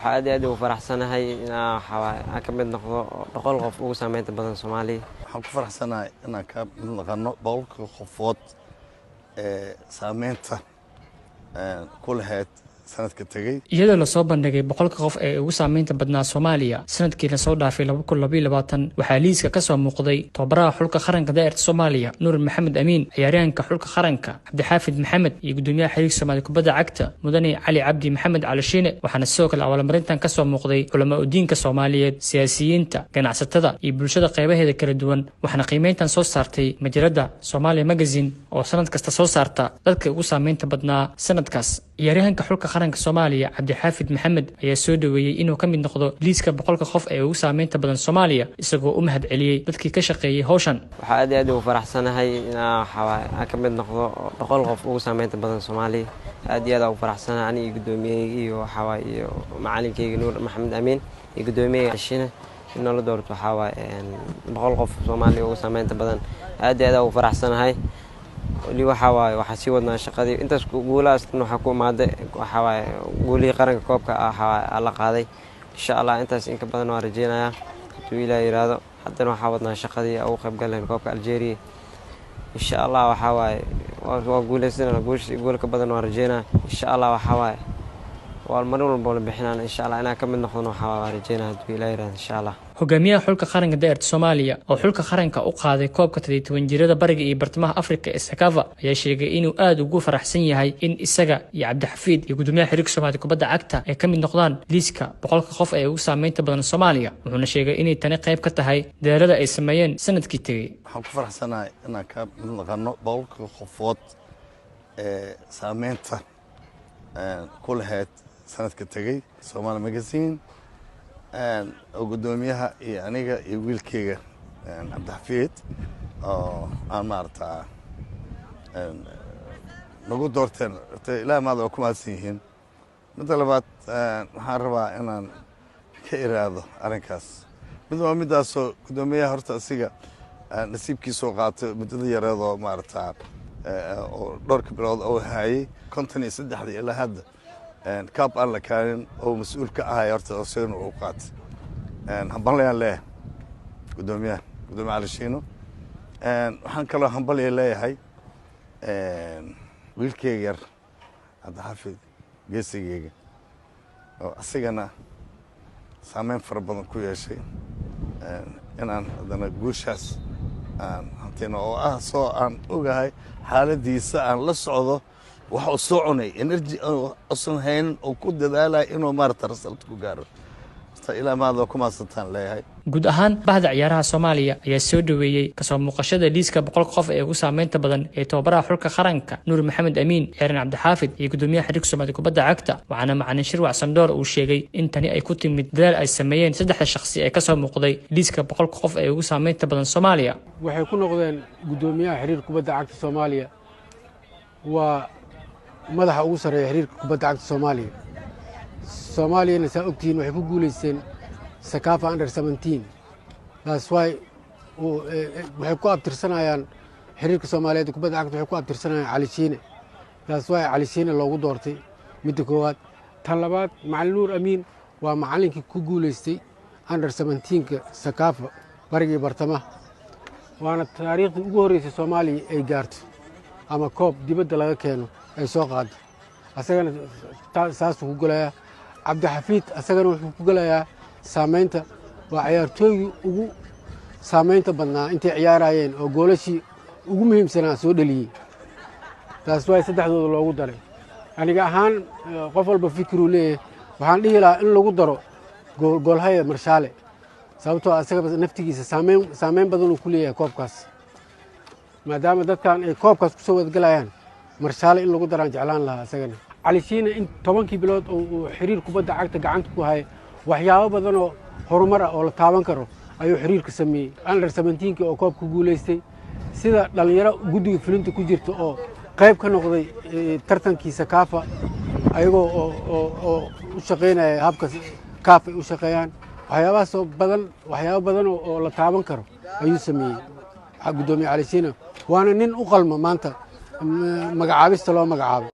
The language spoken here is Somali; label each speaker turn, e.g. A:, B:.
A: Waxaa aad iyo aad ugu faraxsanahay inaan waxaa ka mid noqdo 100 qof ugu saameynta badan Soomaaliya.
B: Waxaan ku faraxsanahay inaan ka mid noqono 100-ka qofood ee saameynta ku lahayd sanadka tegey.
C: Iyadoo lasoo bandhigay 100-ka qof ee ugu saameynta badnaa Soomaaliya sanadkii lasoo dhaafay 2022, waxaa liiska kasoo muuqday tababaraha xulka qaranka daa'irta Soomaaliya, Nuur Maxamed Amiin, ciyaaryahanka xulka qaranka, Cabdixaafid Maxamed, iyo gudoomiyaha xiriirka Soomaaliya kubadda cagta, Mudane Cali Cabdi Maxamed Cali Shiine. Waxaana sidoo kale abaalmarintan kasoo muuqday culamaa udiinka Soomaaliyeed, siyaasiyiinta, ganacsatada iyo bulshada qeybaheeda kala duwan. Waxaana qiimeyntan soo saartay majalada Soomaaliya Magazine oo sanad kasta soo saarta dadka ugu saameynta badnaa sanadkaas. Ciyaaryahanka xulka qaranka Soomaaliya, Cabdixaafid Maxamed, ayaa soo dhaweeyey inuu ka mid noqdo liiska 100-ka qof ee ugu saameynta badan Soomaaliya, isagoo u mahad celiyey dadkii ka shaqeeyey howshan.
A: Waxaa aad iyo aad ugu faraxsanahay inaan waxaa ka mid noqdo 100 qof ugu saameynta badan Soomaaliya. Aad iyo aad ugu faraxsanahay aniga iyo gudoomiyaheyga iyo waxaa iyo macalinkeyga Nuur Maxamed Amiin iyo gudoomiyaheyga Shiine in noola doorto waxaa waaye 100 qof Soomaaliya ugu saameynta badan. Aad iyo aad ugu faraxsanahay. Weli waxaa waaye waxaa sii wadnaa shaqadii. Intaas guulahaas waxaa ku imaaday waxaa waaye guulihii qaranka, koobka waxaa la qaaday. Insha Allah intaas in ka badan waan rajeynayaa hadduu Ilaah yiraahdo. Haddana waxaa wadnaa shaqadii ugu qayb galeen koobka Algeria. Insha Allah waxaa waaye waa guuleysanana, guul ka badan waan rajeynaya insha Allah. Waxaa waaye waa marin walba la bixinaan. Insha Allah inaan ka mid noqdona waxaa waan rajeynaya hadduu Ilaah yiraahdo, insha Allah.
C: Hogaamiyaha xulka qaranka daa'irta Soomaaliya oo xulka qaranka u qaaday koobka 17 jirada bariga iyo bartamaha Afrika ee Sakafa ayaa sheegay inuu aada ugu faraxsan yahay in isaga iyo Cabdixafiid iyo gudoomiyaha xiriirka Soomaaliya kubadda cagta ay ka mid noqdaan liiska 100-ka qof ee ugu saameynta badan Soomaaliya. Wuxuuna sheegay inay tani qayb ka tahay dadaalada ay sameeyeen sanadkii tegey.
B: Waxaan ku faraxsanahay inaan ka mid noqono 100-ka qofood ee saameynta ku lahayd sanadka tegey Somali Magazine, oo guddoomiyaha iyo aniga iyo wiilkeyga Cabdixafiid oo aan maarata nagu doorteen. Ilaah maada waa ku mahadsan yihiin. Midda labaad, waxaan rabaa inaan ka iraado arrinkaas. Mid waa middaasoo guddoomiyaha horta asiga nasiibkiisoo qaatay muddada yareedoo maarata oo dhowrka bilood oo hayay, 53-dii ilaa hadda cup aan la kaanin oo mas-uul ka ahay horta isagana uu qaatay. Hambalyaan leeyahay guddoomiyaha, guddoomiye Cali Shiino. Waxaan kaloo hambalya leeyahay wiilkeyga yar Cabdixaafid, geesigeyga, oo asigana saameyn fara badan ku yeeshay inaan haddana guushaas aan hantino, oo ah soo aan ogahay xaaladiisa, aan la socdo waxa uu soo cunay, energy usan haynin oo ku dadaalaya inuu maarata result ku gaaro. Ilaa maada ku mahadsantaan leeyahay.
C: Guud ahaan bahda ciyaaraha Soomaaliya ayaa soo dhaweeyey kasoo muuqashada liiska 100-ka qof ee ugu saameynta badan ee tababaraha xulka qaranka, Nuur Maxamed Amiin, Xeeran Cabdixaafid iyo gudoomiyaha xiriirka Soomaaliya kubadda cagta. Waxaana macalin Shirwac Sandoor uu sheegay in tani ay ku timid dadaal ay sameeyeen saddexda shaqsi ee kasoo muuqday liiska 100-ka qof ee ugu saameynta badan Soomaaliya.
D: Waxay ku noqdeen guddoomiyaha xiriirka kubadda cagta Soomaaliya waa madaxa ugu sarreeya xiriirka kubadda cagta Soomaaliya. Soomaaliyana saa ogtihiin waxay ku guulaysteen Sakafa under 17. That's why waxay ku abtirsanayaan xiriirka Soomaaliyeed kubadda cagta, waxay ku abtirsanayaan Cali Shiine. That's why Cali Shiine loogu doortay, midda koowaad. Tan labaad, macalin Nuur Amiin waa macallinkii ku guulaystay under 17-ka Sakafa barigii bartamaha, waana taariikhdii ugu horreysay Soomaaliya ay gaarto ama koob dibadda laga keeno ay soo qaado. Asagana saasuu ku gelayaa. Cabdixafiid asagana wuxuu ku gelayaa saamaynta, waa ciyaartooygii ugu saamaynta badnaa intay ciyaarayeen oo goolashii ugu muhiimsanaa soo dheliyey. Taas waay saddexdooda loogu daray. Aniga ahaan, qof walba fikiruu leeyahay, waxaan dhihi lahaa in lagu daro goolhaya Marshaale, sababtoo asaga naftigiisa saameyn badanuu ku leeyahay koobkaas, maadaama dadkan ay koobkaas kusoo wadagalayaan. Marshaale in lagu daraan jeclaan lahaa isagana. Cali Shiine in 10-kii bilood oo uu xiriir kubadda cagta gacanta ku hayay, waxyaabo badanoo horumar ah oo la taaban karo ayuu xiriirka sameeyey. Under 17-kii oo koobka guulaystay, sida dhallinyaro guddiga fulinta ku jirta oo qayb ka noqday tartankii Sakaafa, ayagoo oo u shaqaynaya habka CAF ay u shaqeeyaan. Waxyaabahaasoo badan, waxyaabo badan oo la taaban karo ayuu sameeyey guddoomiye Cali Shiine, waana nin u qalma maanta magacaabista loo magacaabo.